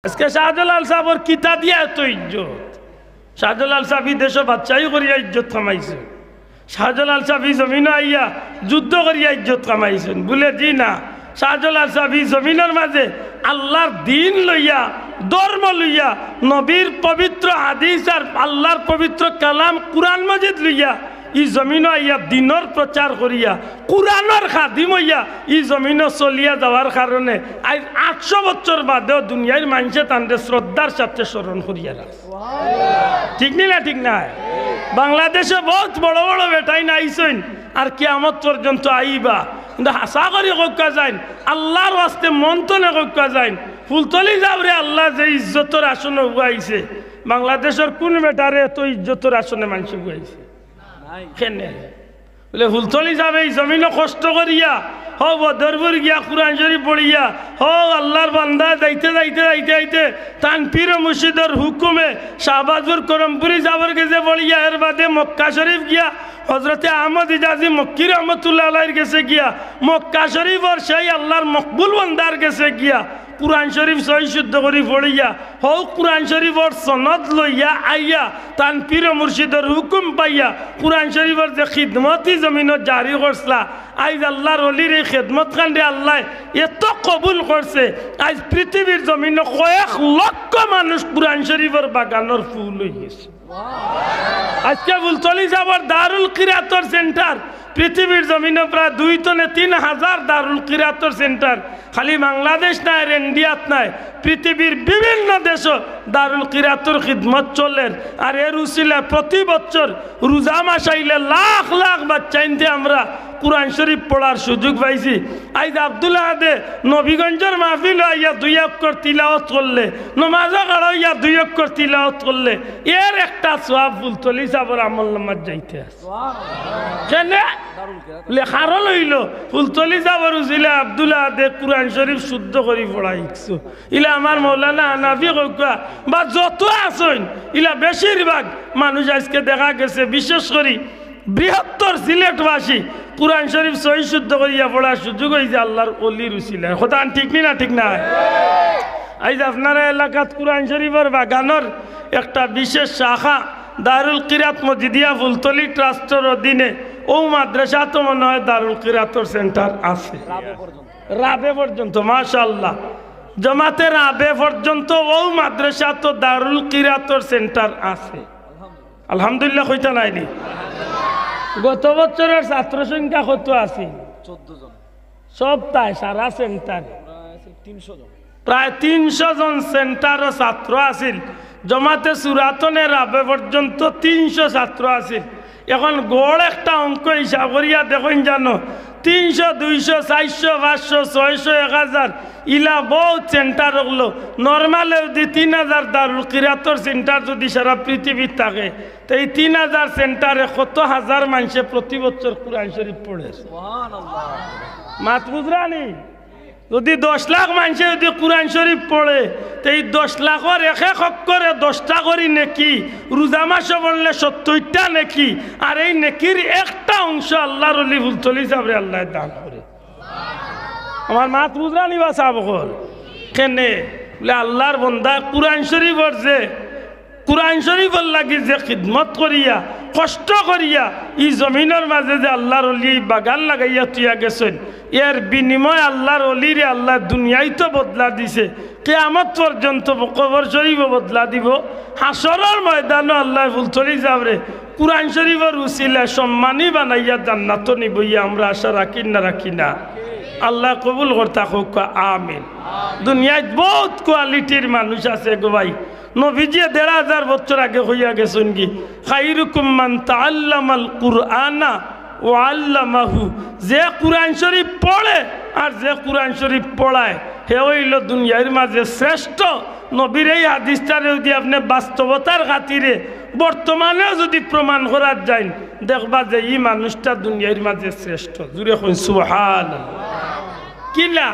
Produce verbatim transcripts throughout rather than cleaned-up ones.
আজকে শাহজালাল সাবর কিতা দিয়া এত ইজ্জত? শাহজালাল সাব ই দেশো বাদশাহী করিয়া ইজ্জত কামাইছইন। শাহজালাল সাব ই জমিনো আইয়া যুদ্ধ করিয়া ইজ্জত কামাইছইন? বুলে, জি না। শাহজালাল সাব ই জমিনর মাঝে আল্লার দিন লইয়া, ধর্ম লইয়া, নবীর পবিত্র হাদিস আর আল্লার পবিত্র কালাম কুরআন মজিদ লইয়া ই জমিনো আইয়া দিনর প্রচার করিয়া, কুরআনর খাদিম অইয়া ই জমিনো চলিয়া যাওয়ার কারণে আইজ আটশো বছর বাদেও দুনিয়ার মানষে তানরে শ্রদ্ধার সাথে স্মরণ করিয়া রাখে। ঠিক নি না? ঠিক নায়? বাংলাদেশো বউত বড় বড় বেটাইন আইছইন, আর কিয়ামত পর্যন্ত আইবা। কিন্তু হাছা করি কউক্কা যাইন, আল্লার ওয়াস্তে মন থনে কউক্কা যাইন, ফুলতলি সাবরে আল্লায় যে ইজ্জতর আসনো বওয়াইছে, বাংলাদেশর কুন বেটারে এত ইজ্জতর আসনে মানষে বওয়াইছে? কেনে? বুলে, ফুলতলি সাবে ই জমিনো কষ্ট করিয়া, হউ বদরপুর গিয়া কুরআন শরিফ পড়িয়া, হউ আল্লার বান্দা যাইতে যাইতে যাইতে যাইতে তান পীর মুর্শিদর হুকুমে শাহবাজপুর করমপুরি সাবর গেছে পড়িয়া, এর বাদে মক্কা শরিফ গিয়া হজরতে আহমদ হিজাজি মক্কি রহমতুল্লাহ আলাইহির গেছে গিয়া, মক্কা শরিফর সেই আল্লার মকবুল বান্দার গেছে গিয়া কুরআন শরিফ সহি শুদ্ধ করি পড়িয়া, হউ কুরআন শরিফর সনদ লইয়া আইয়া, তান পীর মুর্শিদর হুকুম পাইয়া, কুরআন শরিফর যে খিদমত ই জমিনো জারি করছলা, আইজ আল্লার অলির ই খেদমত খানরে আল্লায় এত কবুল করছে, আইজ পৃথিবীর জমিনো কয়েক লক্ষ মানুষ কুরআন শরিফর বাগানর ফুল অইগেছে। আজকে ফুলতলি সাবর দারুল কিরাতর সেন্টার, পৃথিবীর জমিনো প্রায় দুই থনে তিন হাজার দারুল কিরাতর সেন্টার। খালি বাংলাদেশ নায়, আর ইন্ডিয়াত নায়, পৃথিবীর বিভিন্ন দেশো দারুল কিরাতর খিদমত চলের। আর এর উসিলায় প্রতি বছর রোজা মাস আইলে লাখ লাখ বাচ্চাইন্তে আমরা কুরআন শরিফ পড়ার সুযোগ পাইছি। আইজ আব্দুল আহাদে নবীগঞ্জর মাহফিলো আইয়া দুই অক্ষর তিলাওয়াত করলে, নমাজো খাড়া অইয়া দুই অক্ষর তিলাওয়াত করলে, এর একটা সওয়াব ফুলতলি সাবর আমলনামাত যাইতে আছে। কেনে? বুলে, কারণ অইলো, ফুলতলি সাবর উসিলায় আব্দুল আহাদে কুরআন শরিফ শুদ্ধ করি পড়া শিখছো। ইলা আমার মৌলানা হানাফি কউক্কা বা যত আছইন, ইলা বেশিরভাগ মানুষ আজকে দেখা গেছে, বিশেষ করি বৃহত্তর সিলেটবাসী কুরআন শরিফ সহি শুদ্ধ করিয়া পড়ার সুযোগ অইছে আল্লার অলির উসিলায়। কথা ঠিক নি না? ঠিক নায়? আইজ আপনারা এলাকাত কুরআন শরিফর বাগানর একটা বিশেষ শাখা দারুল কিরাত মজিদিয়া ফুলতলি ট্রাস্টর অধীনে অউ মাদ্রাসাত মনে হয় দারুল কিরাতর সেন্টার আছে। রাবে পর্যন্ত, মাশাআল্লাহ। জমাতে রাবে পর্যন্ত অউ মাদ্রাসাত দারুল কিরাতর সেন্টার আছে। আলহামদুলিল্লাহ কইতা নায়নি? গত বছরর ছাত্র সংখ্যা কত আছিল? চোদ্দ জন। সবতায় সারা সেন্টার প্রায় তিনশো জন। প্রায় তিনশো জন সেন্টারো ছাত্র আছিল। জমাতে সুরা থনে রাবে পর্যন্ত তিনশো ছাত্র আছিল। এখন গড় একটা অঙ্ক হিসাব করিয়া দেখইন জানো, তিনশো, দুইশো, চাইরশো, পাঁচশো, ছয়শো, এক হাজার, ইলা বউত সেন্টার অকলো। নরমালে যুদি তিন হাজার দারুল কিরাতর সেন্টার যুদি সারা পৃথিবীত থাকে, তে ই তিন হাজার সেন্টারে কত হাজার মানষে প্রতি বছর কুরআন শরিফ পড়ের? মাত বুঝরানি? যুদি দশ লাখ মানষে যুদি কুরআন শরিফ পড়ে, তে ই দশ লাখর এক এক অক্ষরে দশটা করি নেকি, রোজা মাসো পড়লে সত্তইরটা নেকি, আর এই নেকির একটা অংশ আল্লার অলি ফুলতলি সাবরে আল্লায় দান করে। আমার মাত বুঝরানি বা সাব অকল? কেনে? বুলে, আল্লার বন্দায় কুরআন শরিফর যে কুরআন শরিফর লাগি যে খিদমত করিয়া, কষ্ট করিয়া, ই জমিনর মাঝে যে আল্লার অলিয়ে ই বাগান লাগাইয়া থুইয়া গেছইন, এর বিনিময়ে আল্লার অলিরে আল্লায় দুনিয়াইতো বদলা দিছে, কিয়ামত পর্যন্ত কবর শরিফো বদলা দিবো, হাশরর ময়দানো আল্লায় ফুলতলি সাবরে কুরআন শরিফর উসিলায় সম্মানী বানাইয়া জান্নাতো নিবো, ইয়া আমরা আশা রাখি না, রাখি না? আল্লায় কবুল করতা কউক্কা, আমিন। দুনিয়াত বউত কোয়ালিটির মানুষ আছে গো ভাই, নবীজিয়ে দেড় হাজার বছর আগে কইয়া গেছইন কি, "খাইরুকুম মান তাআল্লামাল কুরআনা ওয়া আল্লামাহু।" যে কুরআন শরিফ পড়ে আর যে কুরআন শরিফ পড়ায়, হে অইলো দুনিয়ার মাঝে শ্রেষ্ঠ। নবীর এই হাদিসটারে যুদি আপনে বাস্তবতার খাতিরে বর্তমানেও যুদি প্রমাণ করাত যাইন, দেখবা যে ই মানুষটা দুনিয়ার মাঝে শ্রেষ্ঠ। জুরে কইন সুবহানাল্লাহ। কিলা?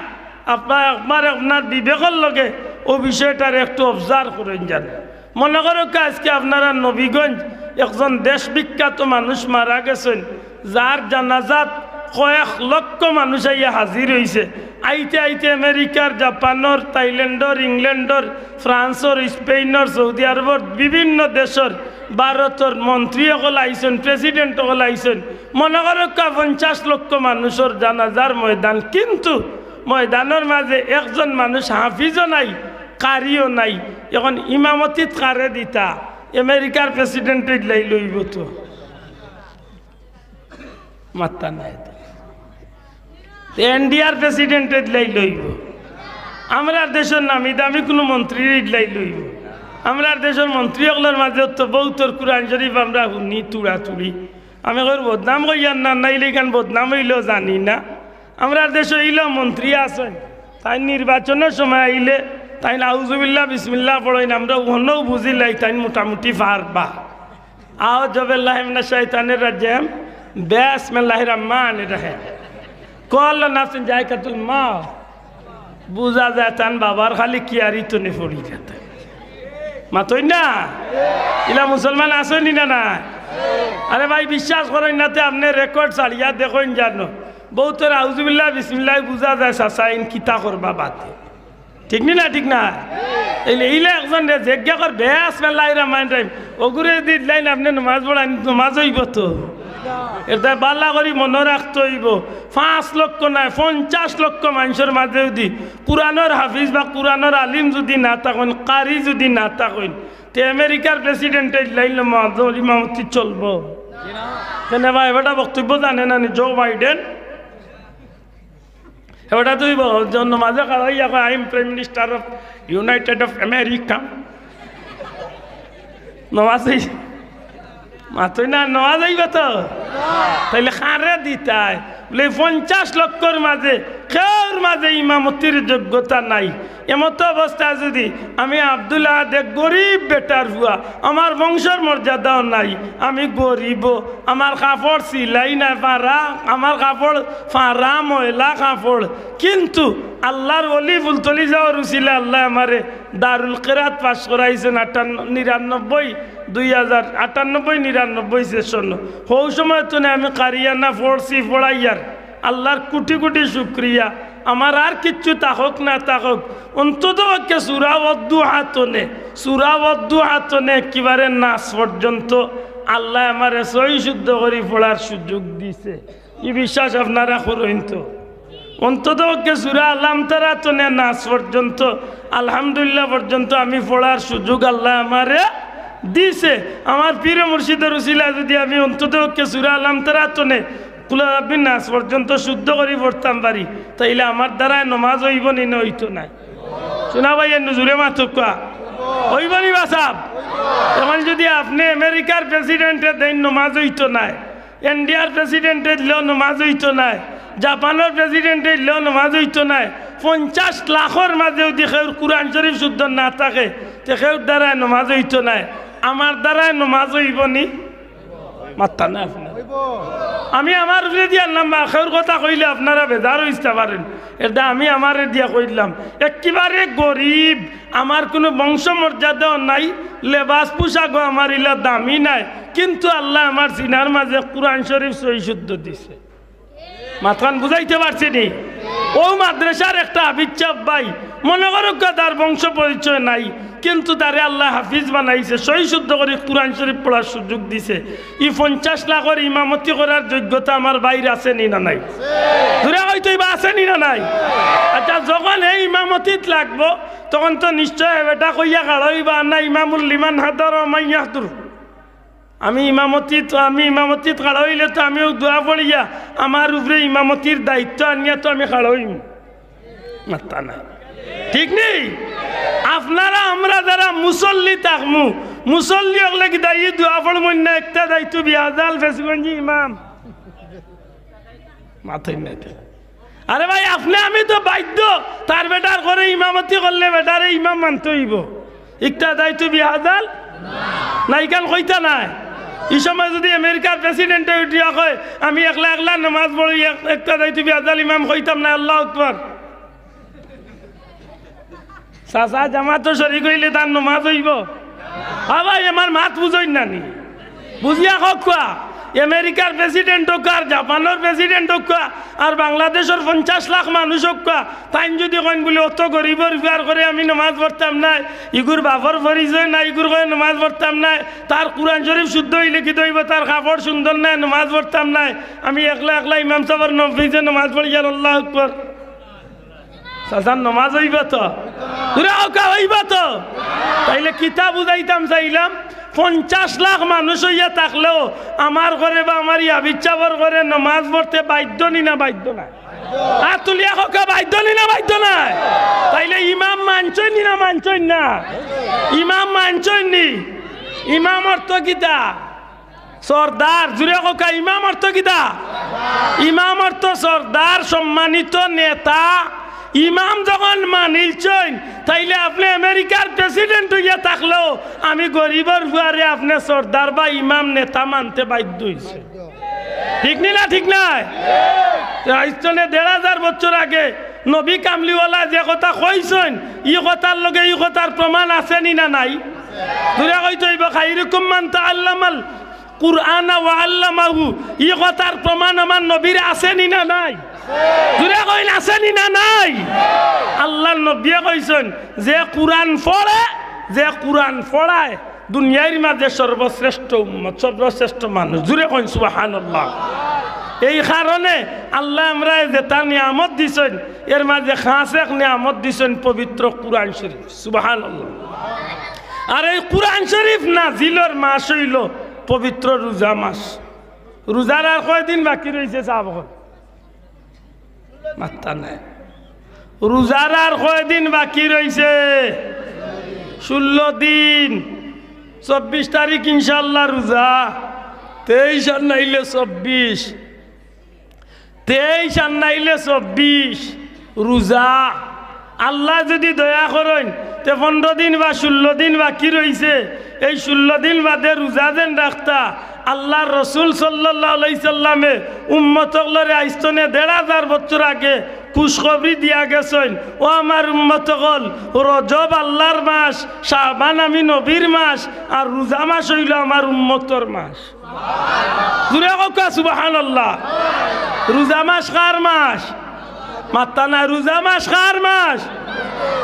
আপনার, আপনার, আপনার বিবেকর লগে অউ বিষয়টারে একটু observe করইন যান। মনে করউক্কা আজকে আপনারা নবীগঞ্জ একজন দেশ বিখ্যাত মানুষ মারা গেছইন, যার জানাজাত কয়েক লক্ষ মানুষ আইয়া হাজির অইছে। আইতে আইতে আমেরিকার, জাপানর, থাইল্যান্ডর, ইংল্যান্ডর, ফ্রান্সর, স্পেইনর, সৌদি আরবর, বিভিন্ন দেশর, ভারতর মন্ত্রী অকল আইছইন, প্রেসিডেন্ট অকল আইছইন। মনো করউক্কা পঞ্চাশ লক্ষ মানুষর জানাজার ময়দান, কিন্তু ময়দানর মাঝে একজন মানুষ হাফিজও নাই, কারিও নাই। এখন ইমামতিত কারে দিতা? আমেরিকার প্রেসিডেন্টে ইগলাই লইবো তো। মাত্তা নাই তো। তে ইন্ডিয়ার প্রেসিডেন্টে ইগলাই লইবো। আমরার দেশর নামি দামি কুনু মন্ত্রীরে ইগলাই লইবো। আমরার দেশর মন্ত্রী অকলর মাঝে তো বউতর কুরআন শরীফ আমরা হুনি তুড়াতুড়ি। আমি কইর বদনাম কইয়ার না, নাইলে ইখান বদনাম অইলেও জানি না। আমরার দেশো ইলা মন্ত্রী আছইন, তাইন নির্বাচনর সময় আইলে তাইন আউজুবিল্লাহ বিসমিল্লাহ পড়ইন, আমরা অখনউ বুঝিলাই তাইন মোটামুটি পারবা। আউযু বিল্লাহি মিনাশ শাইতানির রাজিম। বিসমিল্লাহির রহমানির রহিম। কুল্লু নাফসিন যায়িকাতুল মাউত। বুঝা যায় তান বাবার খালি কিয়ারি তনে পড়ি যেতে। মাতইন না? ইলা মুসলমান আছইন নি না নাই? আরে ভাই, বিশ্বাস করইন না তে আপনে রেকর্ড ছাড়িয়া দেখইন জানো। বউতর আউজুবিল্লাহ বিসমিল্লাহ বুঝা যায় চাচা ইন কিতা করবা বাদে। ঠিক নি না, ঠিক না? ইলা, ইলা একজনরে জিজ্ঞা কর, বিসমিল্লাহির রহমানির রহিম। অগুরে দি লাইন আপনে নমাজ পড়াইন, নমাজ অইবো তো? ইটা ভালা করি মনো রাখতে অইবো। পাঁচ লক্ষ নায়, পঞ্চাশ লক্ষ মানষর মাঝে যুদি কুরআনর হাফিজ বা কুরআনর আলিম যুদি না থাকইন, কারি যুদি না থাকইন, তে আমেরিকার প্রেসিডেন্টে ইলাইন নমাজ ইমামতি চলবো? কেনে বা, এ বেটা বক্তব্য জানে না নি, জো বাইডেন? এ বেটা তুই ব-, জ-, নমাজে খাড়া অইয়া কয়, "I am Prime Minister of United of America।" নমাজ অই-, মাতইন না, নমাজ অইবো তো? তাইলে কারে দিতায়? বলে, পঞ্চাশ লক্ষর মাঝে কেউর মাঝে ইমামতির যোগ্যতা নাই। এমতো অবস্থায় যুদি আমি আব্দুল আহাদ এক গরিব বেটার পুয়া, আমার বংশর মর্যাদাও নাই, আমি গরিব, আমার কাপড় সিলাই নাই, ফাড়া, আমার কাপড় ফাড়া, ময়লা কাপড়, কিন্তু আল্লার ওলি ফুলতলি যাওয়ার উছিলায় আল্লায় আমারে দারুল কেরাত পাশ করাইছইন আটান্ন, নিরানব্বই, দুই হাজার আটানব্বই নিরানব্বই সেশন। হউ সময় তনে আমি কারিয়ানা পড়ছি, পড়াইয়ার। আল্লার কুটি কুটি শুকরিয়া। আমার আর কিচ্ছু থাকউক না থাকউক, অন্তত পক্ষে সূরা ওয়াদ্দুহা তনে, সূরা ওয়াদ্দুহা তনে একেবারে নাস পর্যন্ত আল্লায় আমারে সহি শুদ্ধ করি পড়ার সুযোগ দিছে। ই বিশ্বাস আপনারা করইন তো? অন্তত পক্ষে সূরা আলাম তারা তনে নাস পর্যন্ত, আলহামদুলিল্লাহ পর্যন্ত আমি পড়ার সুযোগ আল্লায় আমারে দিছে। আমার পীর মুর্শিদর উছিলায় যুদি আমি অন্তত পক্ষে সূরা আলাম তারা তনে কুল আউযু বির নাস পর্যন্ত শুদ্ধ করি পড়তাম পারি, তাইলে আমার দ্বারায় নমাজ অইবো নি না অইতো নায়? শুনা ভাই, এর নজুরে মাতউক্কা। অইবো নি বা সাব? এখন যুদি আপনে আমেরিকার প্রেসিডেন্টে দেইন নমাজ অইতো নায়, ইন্ডিয়ার প্রেসিডেন্টে দিলেও নমাজ অইতো নায়, জাপানর প্রেসিডেন্টে দিলেও নমাজ অইতো নায়, পঞ্চাশ লাখর মাঝে যুদি কেউর কুরআন শরীফ শুদ্ধ না থাকে, তে কেউর দ্বারায় নমাজ অইতো নায়, আমার দ্বারায় নমাজ অইবো নি? মাত্তা না আপনার। আমি আমার উপরে দিয়া নাম্বার কেউর কথা কইলে আপনারা বেজার অইতা পারইন। এটা আমি আমারে দিয়া কইলাম। একেবারে গরিব, আমার কুনু বংশ মর্যাদাও নাই, লেবাস পোশাকও আমার ইলা দামি নাই, কিন্তু আল্লায় আমার সিনার মাঝে কুরআন শরীফ সহি শুদ্ধ দিছে। মাতখান বুঝাইতে পারছি নি? অউ মাদ্রাসার একটা হাফিজ সাব ভাই, মনো করউক্কা তার বংশ পরিচয় নাই, কিন্তু তারে আল্লায় হাফিজ বানাইছে, সহি শুদ্ধ করি কুরআন শরীফ পড়ার সুযোগ দিছে। ই পঞ্চাশ লাখর ইমামতি করার যোগ্যতা আমার ভাইর আছে নি না নাই? জুরে কইতো অইবা, আছে নি না নাই? আচ্ছা, যখন হে ইমামতিত লাগবো, তখন তো নিশ্চয় হে বেটা কইয়া খাড়া অইবা, "আনা ইমামুল লিমান হাদারা ওয়া মান ইয়াহদুর।" আমি ইমামতিত, আমি ইমামতিত খাড়া অইলে তো আমিও দোয়া পড়িয়া আমার উপরে ইমামতির দায়িত্ব আনিয়া তো আমি খাড়া অইমু। মাত্তা নাই। ঠিক নি? আপনারা আমরা যারা মুসল্লি থাকমু, মুসল্লি অকলে কিতা ই দোয়া পড়মু না, ইক্তাদাইতু বিহাযাল ফেঞ্চুগঞ্জি ইমাম? মাতইন না তো। আরে ভাই, আপনে আমি তো বাধ্য, তার বেটার ঘরো ইমামতি করলে বেটারে ইমাম মানতে অইবো। ইক্তাদাইতু বিহাযাল, না ইখান কইতা নায়। ই সময় যুদি আমেরিকার প্রেসিডেন্টে উঠিয়া কয়, "আমি একলা একলা নামাজ পড়ি, এক-, ইক্তাদাইতু বিহাযাল ইমাম কইতাম নায়, আল্লাহু আকবার।" চাচা জামাতো শরিক অইলে তার নমাজ অইবো? হ্যাঁ ভাই, আমার মাত বুঝইন না নি? বুঝিয়া কউক্কা। আমেরিকার প্রেসিডেন্ট অউক্কা, আর জাপানর প্রেসিডেন্ট অউক্কা, আর বাংলাদেশর পঞ্চাশ লাখ মানুষ অউক্কা, তাইন যুদি কইন বুলে, "অত গরিবর পুয়ার ঘরে আমি নমাজ পড়তাম নায়, ইগুর বাপর পরিচয় নাই, ইগুর ঘরে নমাজ পড়তাম নায়, তার কুরআন শরীফ শুদ্ধ অইলে কিতা অইবো, তার কাপড় সুন্দর নায়, নমাজ পড়তাম নায়, আমি একলা একলা ইমাম সাবর নফিজে নমাজ পড়িয়ার।" আল্লাহু আকবার। চাচার নমাজ অইবো তো? জুরে কউক্কা, অইবো তো? তাইলে কিতা বুঝাইতাম চাইলাম, পঞ্চাশ লাখ মানুষ অইয়া থাকলেও আমার ঘরে বা আমার ইয়াবিচ্ছাবর ঘরে নমাজ পড়তে বাধ্য নি না বাধ্য নায়? আত তুলিয়া কউক্কা, বাধ্য নি না বাধ্য নায়? তাইলে ইমাম মানছইন নি না মানছইন না? ইমাম মানছইন নি? ইমাম অর্থ কিতা? সর্দার। জুরে কউক্কা, ইমাম অর্থ কিতা? ইমাম অর্থ সর্দার, সম্মানিত নেতা। ইমাম যখন মানিলছইন, তাইলে আপনে আমেরিকার প্রেসিডেন্ট অইয়া থাকলেও আমি গরিবর পুয়ারে আপনে সর্দার বা ইমাম নেতা মানতে বাধ্য অইছে। ঠিক নি না? ঠিক নায়? আইজ তনে দেড় হাজার বছর আগে নবী কামলিওয়ালা যে কথা কইছইন, ই কথার লগে ই কথার প্রমাণ আছে নি না নাই? জুরে কইতে অইবো, "খাইরুকুম মান তাআল্লামাল কুরআনা ওয়া আল্লামাহু।" ই কথার প্রমাণ আমার নবীর আছে নি না নাই? জুরে কইন, আছে নি না নাই? আল্লাহর নবীয়ে কইছইন, "যে কুরআন পড়ে, যে কুরআন পড়ায়, দুনিয়ার মাঝে সর্বশ্রেষ্ঠ উম্মত, সর্বশ্রেষ্ঠ মানুষ।" জুরে কইন সুবহানাল্লাহ। এই কারণে আল্লায় আমরারে যেতা নিয়ামত দিছইন, এর মাঝে খাস এক নিয়ামত দিছইন পবিত্র কুরআন শরীফ। সুবহানাল্লাহ। আর এই কুরআন শরীফ নাজিলর মাস অইলো পবিত্র রোজা মাস। রোজার আর কয়দিন বাকি রইছে সাব অকল? মাত্তা নাই। রোজার আর কয়দিন বাকি রইছে? ষোলো দিন। চব্বিশ তারিখ ইনশাআল্লাহ রোজা। তেইশ আর নাইলে চব্বিশ, তেইশ আর নাইলে চব্বিশ রোজা। আল্লায় যুদি দয়া করইন, তে পনরো দিন বা ষোলো দিন বাকি রইছে, এই ষোলো দিন বাদে রোজা যেন রাখতা, আল্লাহর রসুল সাল্লাল্লাহু আলাইহি সাল্লামে উম্মত অকলরে আইজ তনে দেড় হাজার বছর আগে খুশখবরি দিয়া গেছইন, "ও আমার উম্মত অকল, রজব আল্লাহর মাস, শাবান আমি নবীর মাস, আর রোজা মাস অইলো আমার উম্মতর মাস।" জুরে কউক্কা সুবহানাল্লাহ। রোজা মাস কার মাস? মাত্তা নাই। রোজা মাস কার মাস?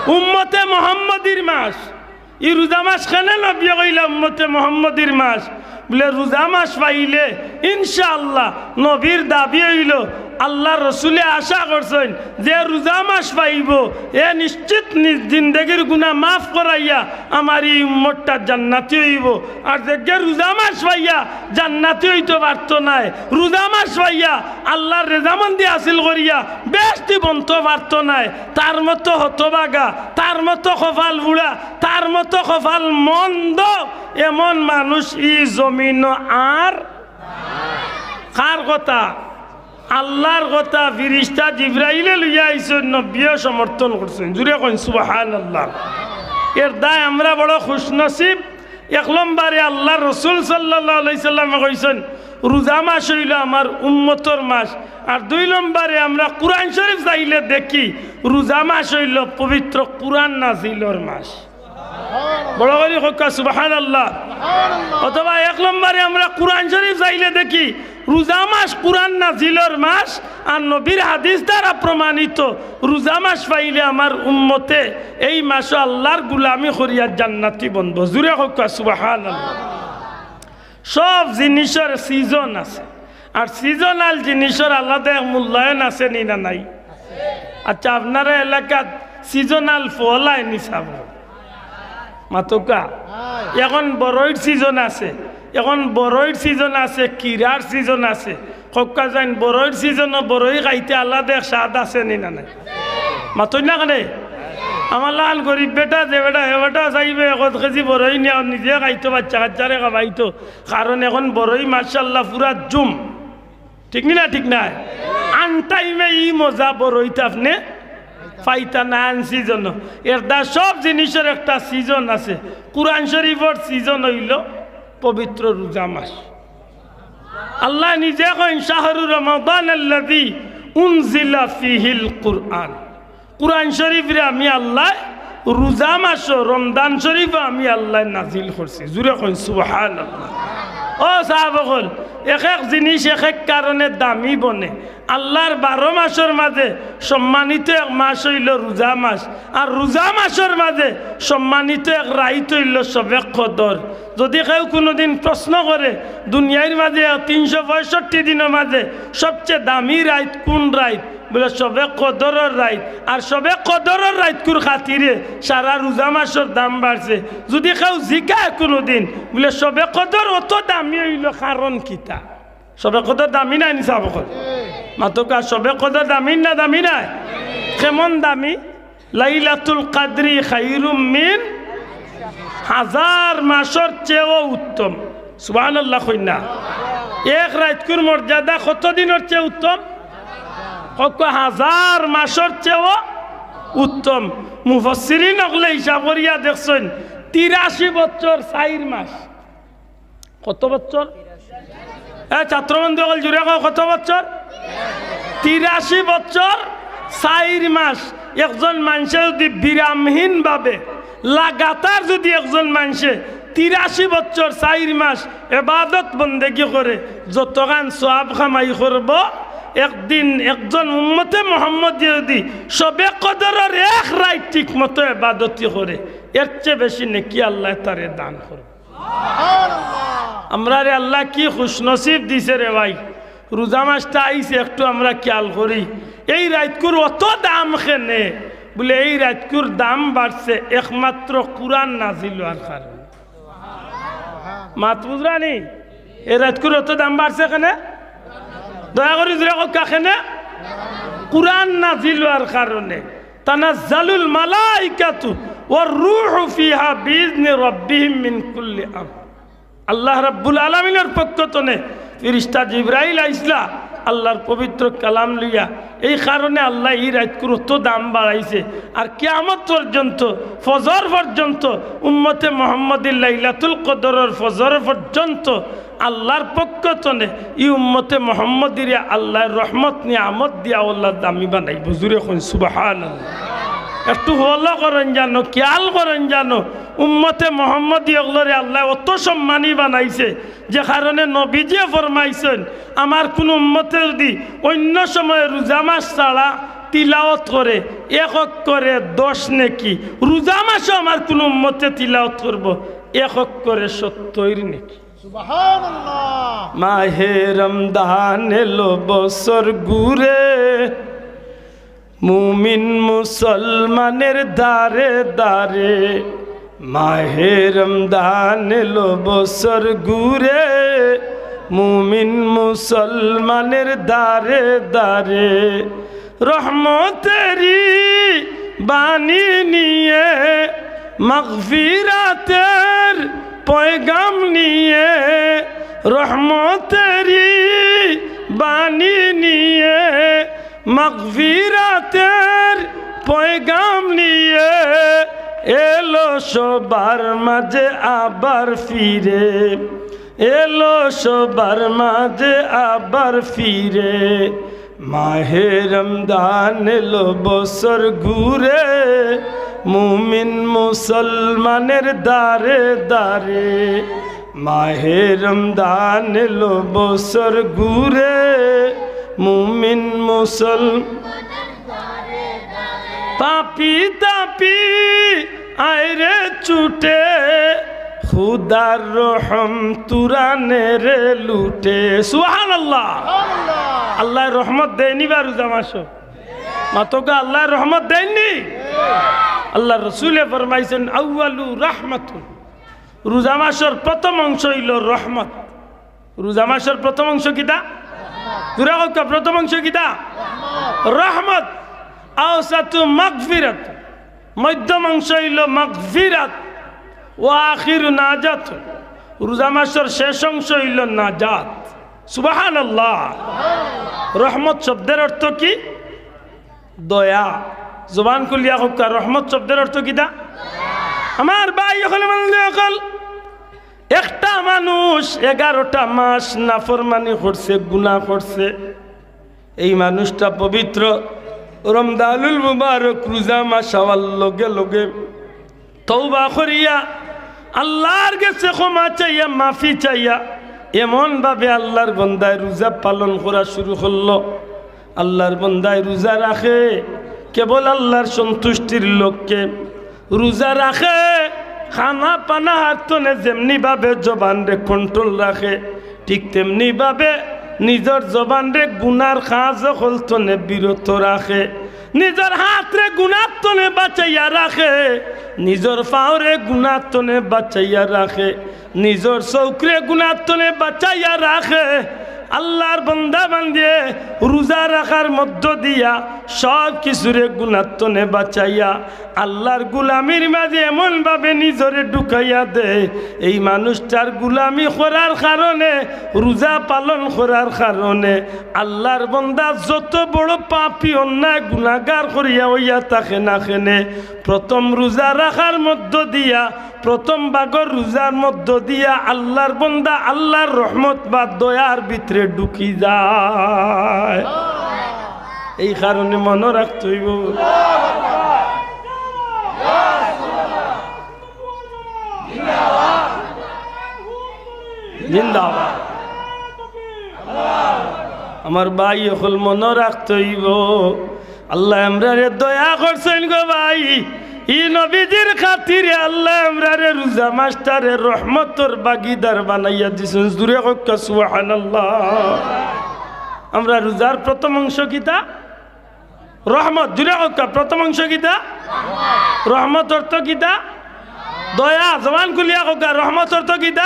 উম্মতে মোহাম্মদীর মাস। ই রোজা মাস কেনে নবীয়ে কইলা উম্মতে মোহাম্মদীর মাস? বুলে, রোজা মাস পাইলে ইনশাআল্লাহ নবীর দাবি অইলো, আল্লাহর রসুলে আশা করছইন যে রোজা মাস পাইবো, এ নিশ্চিত নি-, জিন্দেগির গুনা মাফ করাইয়া আমার ই উম্মতটা জান্নাতি অইবো। আর যেগে রোজা মাস পাইয়া জান্নাতি অইতো পারতো নায়, রোজা মাস পাইয়া আল্লাহর রেজামন্দি হাসিল করিয়া বেহেস্তি বনতো পারতো নায়, তার মতো হতভাগা, তার মতো কপাল পুড়া, তার মতো কপাল মন্দ এমন মানুষ ই জমিনো আর। কার কথা? আল্লাহর কথা। ফিরিস্তা জিব্রাইলে লইয়া আইছইন, নবীয়ে সমর্থন করছইন। জুরে কইন সুবহানাল্লাহ। এর দায় আমরা বড় খুশনসিব। এক নম্বরে আল্লাহর রসুল সাল্লাল্লাহু আলাইহি সাল্লামে কইছইন, রোজা মাস অইলো আমার উম্মতর মাস। আর দুই নম্বরে আমরা কুরআন শরীফ চাইলে দেখি, রোজা মাস অইলো পবিত্র কুরআন নাজিলর মাস। বড় করি কউক্কা সুবহানাল্লাহ। অথবা এক নম্বরে আমরা কুরআন শরীফ চাইলে দেখি, রোজা মাস কুরআন নাজিলর মাস, আর নবীর হাদিস দ্বারা প্রমাণিত, রোজা মাস পাইলে আমার উম্মতে এই মাসো আল্লাহর গুলামি করিয়া জান্নাতি বনবো। জুরে কউক্কা সুবহানাল্লাহ। সব জিনিসর সিজন আছে, আর সিজনাল জিনিসর আলাদা এক মূল্যায়ন আছে নি না নাই? আচ্ছা, আপনারা এলাকাত সিজনাল ফল আয় নি সাব? মাতউক্কা। এখন বড়ইর সিজন আছে, এখন বড়ইর সিজন আছে, কিরার সিজন আছে। কউক্কা যাইন, বড়ইর সিজনো বড়ই খাইতে আলাদা এক স্বাদ আছে নি না নাই? মাতইন না কেনে? আমার লাখান গরিব বেটা, যে বেটা, হে বেটা চাইবে এক কেজি বড়ই নিয়া নিজে খাইতো, বাচ্চা কাচ্চারে খাবাইতো। কারণ এখন বড়ই মাশাআল্লাহ পুরা জুম। ঠিক নি না? ঠিক নায়? আন টাইমে ই মজা বড়ইত আপনে পাইতা না, আন সিজনো। এর দা সব জিনিসর একটা সিজন আছে। কুরআন শরীফর সিজন অইলো পবিত্র রোজা মাস। আল্লায় নিজে কইন, "শাহরু রমাদান আল্লাযী উনজিলা ফীহিল কুরআন।" কুরআন শরীফরে আমি আল্লায় রোজা মাসো, রমজান শরীফো আমি আল্লায় নাজিল করছি। জুরে কইন সুবহানাল্লাহ। ও সাহাব অকল, এক এক জিনিস এক এক কারণে দামি বনে। আল্লার বারো মাসর মাঝে সম্মানিত এক মাস অইলো রোজা মাস, আর রোজা মাসর মাঝে সম্মানিত এক রাইত অইলো শবে কদর। যদি কেউ কুনুদিন প্রশ্ন করে, দুনিয়ার মাঝে তিনশো পঁয়ষট্টি দিনর মাঝে সবচে দামি রাইত কুন রাইত? বুলে, শবে কদরর রাইত। আর শবে কদরর রাইতকুর খাতিরে সারা রোজা মাসর দাম বাড়ছে। যদি কেউ জিকায় কুনুদিন, বুলে, শবে কদর অত দামি অইলো কারণ কিতা? শবে কদর দামি নায় নি সাহাব অকল? মাতউক্কা, শবে কদর দামি না দামি নায়? কেমন দামি? লাইলাতুল কাদরি খাইরুম মিন হাজার মাসর চেয়েও উত্তম। সুবহানাল্লাহ কইন না। এক রাইতকুর মর্যাদা কত দিনর চেয়ে উত্তম? কউক্কা, হাজার মাসর চেয়েও উত্তম। মুফাসসিরিন অকলে হিসাব করিয়া দেখছইন, তিরাশি বছর চাইর মাস। কত বছর? এ ছাত্রবন্ধু অকল, জুরে কও, কত বছর? তিরাশি বছর চাইর মাস। একজন মানষে যদি বিরামহীন ভাবে লাগাতার যদি একজন মানষে তিরাশি বছর চাইর মাস এবাদত বন্দেগি করে, যতখান সওয়াব কামাই করবো, একদিন একজন উম্মতে মোহাম্মদীয়ে যদি শবে কদরর এক রাইত ঠিক মতো এবাদতি করে, এর চেয়ে বেশি নেকি আল্লায় তারে দান করবো। আমরারে আল্লায় কি খুশনসিব দিছে রে ভাই, রোজা মাসটা আইছে, একটু আমরা খেয়াল করি। এই রাইতকুর অত দাম কেনে? বুলে, এই রাইতকুর দাম বাড়ছে একমাত্র কুরআন নাজিল অওয়ার কারণে। মাত বুঝরানি? এই রাইতকুর অত দাম বাড়ছে কেনে? দয়া করি জুরে কউক্কা, কেনে? কুরআন নাজিল অওয়ার কারণে। তানাজ্জালুল মালাইকাতু ওয়ার রূহু ফিহা বিইজনি রাব্বিহিম মিন কুল্লি আমর। আল্লাহ রাব্বুল আলামিনর পক্ষ তনে ফিরিস্তা জিব্রাইল আইছলা আল্লাহর পবিত্র কালাম লইয়া। এই কারণে আল্লায় এই রাইতকুর অত দাম বাড়াইছে। আর কিয়ামত পর্যন্ত, ফজর পর্যন্ত, উম্মতে মোহাম্মদীর লাইলাতুল কদরর ফজর পর্যন্ত আল্লাহর পক্ষ তনে ই উম্মতে মোহাম্মদীরে আল্লায় রহমত নিয়ামত দিয়া আল্লাহ দামি বানাইবো। জুরে কইন সুবহানাল্লাহ। একটু follow করইন জানো, খেয়াল করইন জানো, উম্মতে মোহাম্মদী অকলরে আল্লায় অত সম্মানী বানাইছে, যে কারণে নবীজিয়ে ফরমাইছইন, আমার কুনু উম্মতে যদি অইন্য সময় রোজা মাস ছাড়া তিলাওত করে, এক অক্ষরে দশ নেকি, রোজা মাসো আমার কুনু উম্মতে তিলাওত করবো, এক অক্ষরে সত্তইর নেকি। সুবহানাল্লাহ। মাহে রমজান এলো বছর ঘুরে, মুমিন মুসলমানের দ্বারে দ্বারে। মাহে রমজান এলো বছর ঘুরে, মুমিন মুসলমানের দ্বারে দ্বারে। রহমতেরি বাণী নিয়ে, মাগফিরাতের পয়গাম নিয়ে, রহমতেরি বাণী নিয়ে, মাগফিরাতের পয়গাম নিয়ে, এলো সবার মাঝে আবার ফিরে, এলো সবার মাঝে আবার ফিরে। মাহে রমজান এলো বছর ঘুরে, মুমিন মুসলমানের দ্বারে দ্বারে। মাহে রমজান এলো বছর ঘুরে, মুমিন মুসল-, পাপি তাপি আয় রে ছুটে, খুদার রহম তুরানে রে লুটে। সুবহানাল্লাহ। আল্লায় রহমত দেইন নি বা রোজা মাসো? মাতউক্কা, আল্লায় রহমত দেইন নি? আল্লাহর রসুলে ফরমাইছইন, আউয়ালু রাহমাতুন, রোজা মাসর প্রথম অংশ অইলো রহমত। রোজা মাসর প্রথম অংশ কিতা? জুরে কউক্কা, প্রথম অংশ কিতা? রহমত। আওসাতু মাগফিরাত, মধ্যম অংশ অইলো মাগফিরাত। ওয়া আখিরু নাজাত, রোজা মাসর শেষ অংশ অইলো নাজাত। সুবহানাল্লাহ। রহমত শব্দের অর্থ কি? দয়া। জবান খুলিয়া কউক্কা, রহমত শব্দের অর্থ কিতা? আমার ভাই অকল, বন্ধু অকল, একটা মানুষ এগারোটা মাস নাফরমানি করছে, গুনাহ করছে। এই মানুষটা পবিত্র রমজানুল মুবারক রোজা মাস আওয়ার লগে লগে তওবা করিয়া আল্লাহর গেছে ক্ষমা চাইয়া, মাফি চাইয়া, এমন ভাবে আল্লাহর বন্দায় রোজা পালন করা শুরু করলো। আল্লাহর বন্দায় রোজা রাখে কেবল আল্লাহর সন্তুষ্টির লক্ষ্যে। রোজা রাখে খানা পানা হারতনে যেমনি ভাবে জবানরে কন্ট্রোল রাখে, ঠিক তেমনি ভাবে নিজর জবানরে গুনার কাজ অকল তনে বিরত রাখে, নিজর হাতরে গুনার তনে বাঁচাইয়া রাখে, নিজর পাওরে গুনার তনে বাঁচাইয়া রাখে, নিজর চউখরে গুনার তনে বাঁচাইয়া রাখে। আল্লাহর বন্দা বান্দিয়ে রোজা রাখার মধ্য দিয়া সব কিছুরে গুনার তনে বাঁচাইয়া আল্লাহর গুলামির মাঝে এমন ভাবে নিজরে ঢুকাইয়া দেয়, এই মানুষটার গুলামি করার কারণে, রোজা পালন করার কারণে আল্লাহর বন্দা যত বড় পাপী, অন্যায়, গুনাগার করিয়া অইয়া থাকে না কেনে, প্রথম রোজা রাখার মধ্য দিয়া, প্রথম ভাগর রোজার মধ্য দিয়া আল্লাহর বন্দা আল্লাহর রহমত বা দয়ার ভিতরে ঢুকি যায়। এই কারণে মনো রাখতে অইবো। জিন্দাবাদ। আমার ভাই অকল, মনো রাখতে অইবো, আল্লায় আমরারে দয়া করছইন গো ভাই। ই নবীজির খাতিরে আল্লায় আমরারে রোজা মাসটারে রহমতর ভাগিদার বানাইয়া দিছইন। জুরে কউক্কা সুবহানাল্লাহ। আমরা রোজার প্রথম অংশ কিতা? রহমত। জুরে কউক্কা, প্রথম অংশ কিতা? রহমত অর্থ কিতা? দয়া। জবান খুলিয়া কউক্কা, রহমত অর্থ কিতা?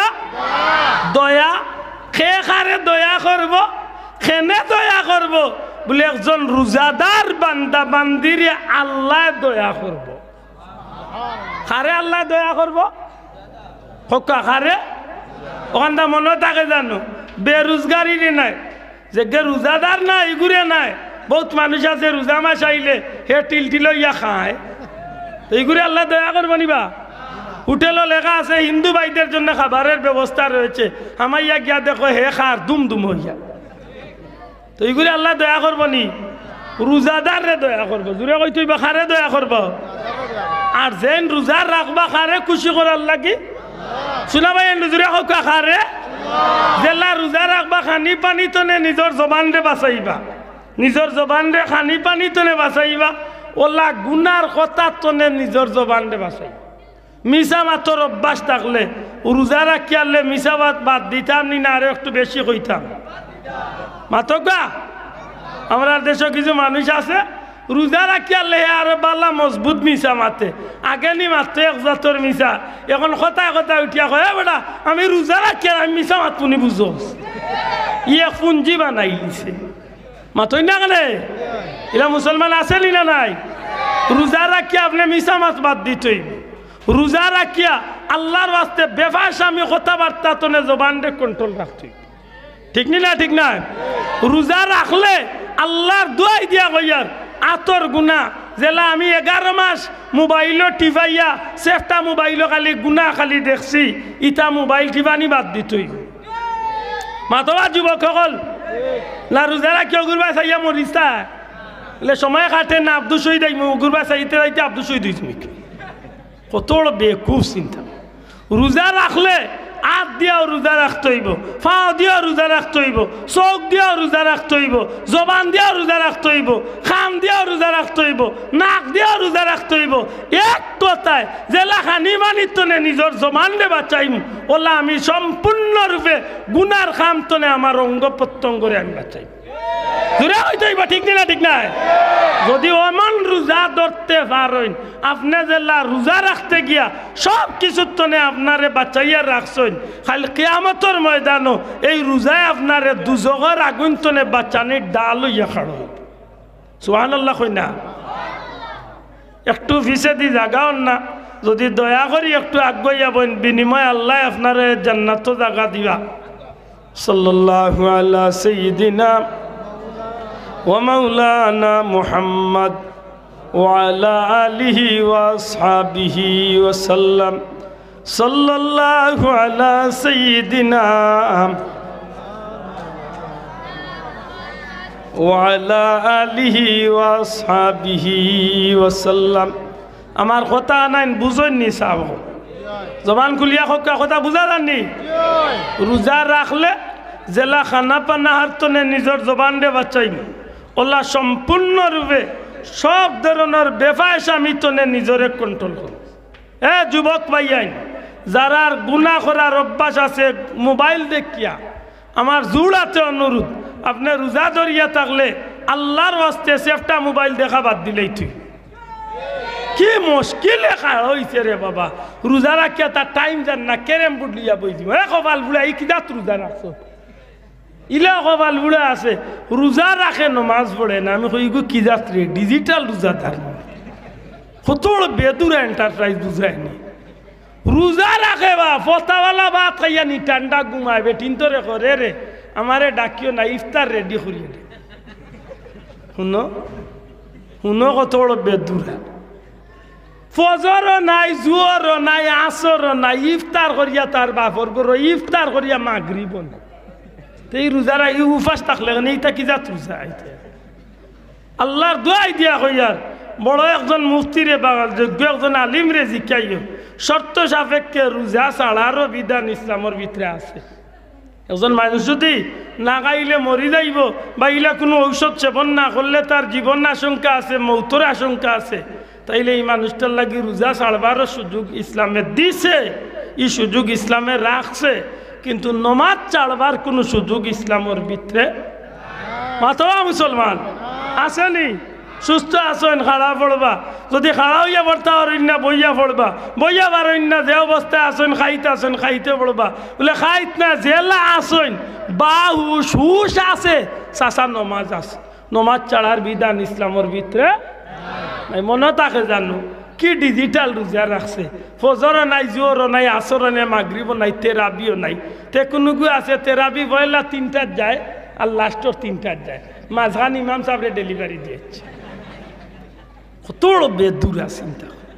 দয়া। কে কারে দয়া করবো? কেনে দয়া করবো? বুলে, একজন রোজাদার বান্দা বান্দিরে আল্লায় দয়া করবো। কারে আল্লায় দয়া করবো? কউক্কা, কারে? অখানটা মনো থাকে জানো? বেরোজগারিরে নায়, যেগু রোজাদার নায়, ইগুরে নায়। বউত মানুষ আছে রোজা মাস আইলে হে টিলটিল অইয়া খায়। তো ইগুরে আল্লায় দয়া করবো নি বা? হোটেলো লেখা আছে হিন্দু ভাইদের জন্য খাবারের ব্যবস্থা রয়েছে, হামাইয়া গিয়া দেখো হে খার দুম দুম অইয়া। তো ইগুরে আল্লায় দয়া করবো নি? রোজাদাররে দয়া করবো। জুরে কইতে অইবো, কারে দয়া করবো? আর যেইন রোজা রাখবা কারে খুশি করার লাগি? শুনা ভাই, এন্ডু জুরে কউক্কা, কারে? যেলা রোজা রাখবা খানি পানি তনে নিজর জবানরে বাঁচাইবা, নিজর জবানরে খানি পানি তনে বাঁচাইবা, অলা গুনার কথা তনে নিজর জবানরে বাঁচাইবা। মিছা মাতর অভ্যাস থাকলে, রোজা রাখিয়ারলে মিছা মাত বাদ দিতাম নি না আরো একটু বেশি কইতাম? মাতউক্কা। আমরার দেশো কিছু মানুষ আছে, রোজা রাখিয়ারলে হে আরো বালা মজবুত মিছা মাতে। আগে নি মাততো এক জাতর মিছা, এখন কথায় কথায় উঠিয়া কয়, "এ বেটা, আমি রোজা রাখিয়ার, আমি মিছা মাতমু নি বুঝোস।" ই এক পুঞ্জি বানাইলিছে। মাতইন না কেনে? ইলা মুসলমান আছে নি না নাই? রোজা রাখিয়া আপনে মিছা মাত বাদ দিতে অইবো। রোজা রাখিয়া আল্লাহর ওয়াস্তে বেফাঁস আমি কথাবার্তা তনে জবানরে কন্ট্রোল রাখতে অইবো। ঠিক নি না? ঠিক নায়? রোজা রাখলে আল্লাহর দোয়াই দিয়া কইয়ার, আতর গুনা, যেলা আমি এগারো মাস মোবাইলো টিপাইয়া, সেফটা মোবাইলো খালি গুনা খালি দেখছি, ইতা মোবাইল টিপানি বাদ দিতে অইবো। মাতবা যুবক অকল, না রোজা রাখি অগুর বায় চাইয়া মরিস তা? বলে সময় কাটে না, আব্দুস শহীদ আইমু, অগুর বায় চাইতে চাইতে আব্দুস শহীদ অইছি। কত বড় বেকুব চিন্তা। রোজা রাখলে আত দিয়াও রোজা রাখতে অইবো, পাও দিয়াও রোজা রাখতে অইবো, চউখ দিয়াও রোজা রাখতে অইবো, জবান দিয়াও রোজা রাখতে অইবো, কান দিয়াও রোজা রাখতে অইবো, নাক দিয়াও রোজা রাখতে অইবো। এক কথায়, যেলা খানি পানির তনে নিজর জবানরে বাঁচাইমু, অলা আমি সম্পূর্ণরূপে গুনার কাম তনে আমার অঙ্গ প্রত্যঙ্গরে আমি বাঁচাইমু। জুরে কইতে অইবো, ঠিক নি না? ঠিক নায়? যদি অমন রোজা ধরতে পারইন, আপনে যেলা রোজা রাখতে গিয়া সব কিছুর তনে আপনারে বাঁচাইয়া রাখছইন, কাইল কিয়ামতর ময়দানো এই রোজায় আপনারে দুজখর আগুন তনে বাঁচানির ঢাল অইয়া খাড়ইন। সুবহানাল্লাহ কইন না? একটু পিছেদি জাগা অন না, যদি দয়া করি একটু আগুয়াইয়া বইন, বিনিময়ে আল্লায় আপনারে জান্নাতো জাগা দিবা। صلى الله على سيدنا ومولانا محمد وعلى آله وأصحابه وسلم. صلى الله على سيدنا وعلى آله وأصحابه وسلم. আমার কথা আনাইন বুঝইন নি সাব? জবান খুলিয়া কউক্কা, কথা বুঝা যারনি? রোজা রাখলে যেলা খানা পানা হার তনে নিজর জবানরে বাচাইন, অউলা সম্পূর্ণরূপে সব ধরনর বেফায়সামি তনে নিজরে control করো। এ যুবক ভাইয়াইন, যারার গুনা করার অভ্যাস আছে মোবাইল দেখিয়া, আমার জোড় আতে অনুরোধ, আপনে রোজা ধরিয়া থাকলে আল্লার ওয়াস্তে সেফটা মোবাইল দেখা বাদ দিলাইতা। কি মুশকিলে খাড়া অইছে রে বাবা, রোজা রাখিয়া তার time যার না, ক্যারেম বোর্ড লইয়া বই দিব। এ কপাল পুড়া, ই কি জাত রোজা রাখছো? ইলা কপাল পুড়া আছে, রোজা রাখে, নমাজ পড়ে না। আমি কই, ইগু কি জাত রে, digital রোজাদার। কত বড় বেদুরা enterprise বুঝায়নি। রোজা রাখে বা, ফতাওয়ালা ভাত খাইয়া নি ঠান্ডা ঘুমায়, বেটিন্তরে কয় রে, আমারে ডাকিও না, ইফতার ready করিয়া দে। হুনো, হুনো কত বড় বেদুরা। ফজরও নাই, জুহরও নাই, আসরও নাই, ইফতার করিয়া তার বাপর ঘরো, ইফতার করিয়া মাগরিবও নাই। তে ই রোজা রাখি উপাস থাকলে কেনে, ইটা কি জাত রোজা? ইটা আল্লার দোয়াই দিয়া কইয়ার, বড় একজন মুফতিরে বা যোগ্য একজন আলিমরে জিকাইও, শর্ত সাপেক্ষে রোজা ছাড়ারও বিধান ইসলামর ভিতরে আছে। একজন মানুষ যদি না খাইলে মরি যাইবো, বা ইলা কুনু ঔষধ সেবন না করলে তার জীবন আশঙ্কা আছে, মৌতর আশঙ্কা আছে, তাইলে ই মানুষটার লাগি রোজা ছাড়বারও সুযোগ ইসলামে দিছে, ই সুযোগ ইসলামে রাখছে, কিন্তু নমাজ ছাড়বার কুনু সুযোগ ইসলামর ভিতরে, মাতবা মুসলমান, আছেনি? সুস্থ আছইন, খাড়া পড়বা। যদি খাড়া অইয়া পড়তা পারইন না, বইয়া পড়বা। বইয়া পারইন না, যে অবস্থায় আছইন, খাইত আছইন, খাইতে পড়বা। বুলে, খাইত না, যেলা আছইন, বা হুশ, হুশ আছে, চাচা নমাজ আছে। নমাজ ছাড়ার বিধান ইসলামর ভিতরে নাই। মনো থাকে জানো, কি digital রোজা রাখছে। ফজরও নাই, জোহরও নাই, আসরও নাই, মাগরিবও নাই, তেরাবিও নাই। তে কুনুগু আছে, তেরাবি পয়লা তিনটাত যায়, আর লাস্টর তিনটাত যায়। মাঝখান ইমাম সাবরে delivery দিয়াইছে। কত বড় বেদুরা চিন্তা করো।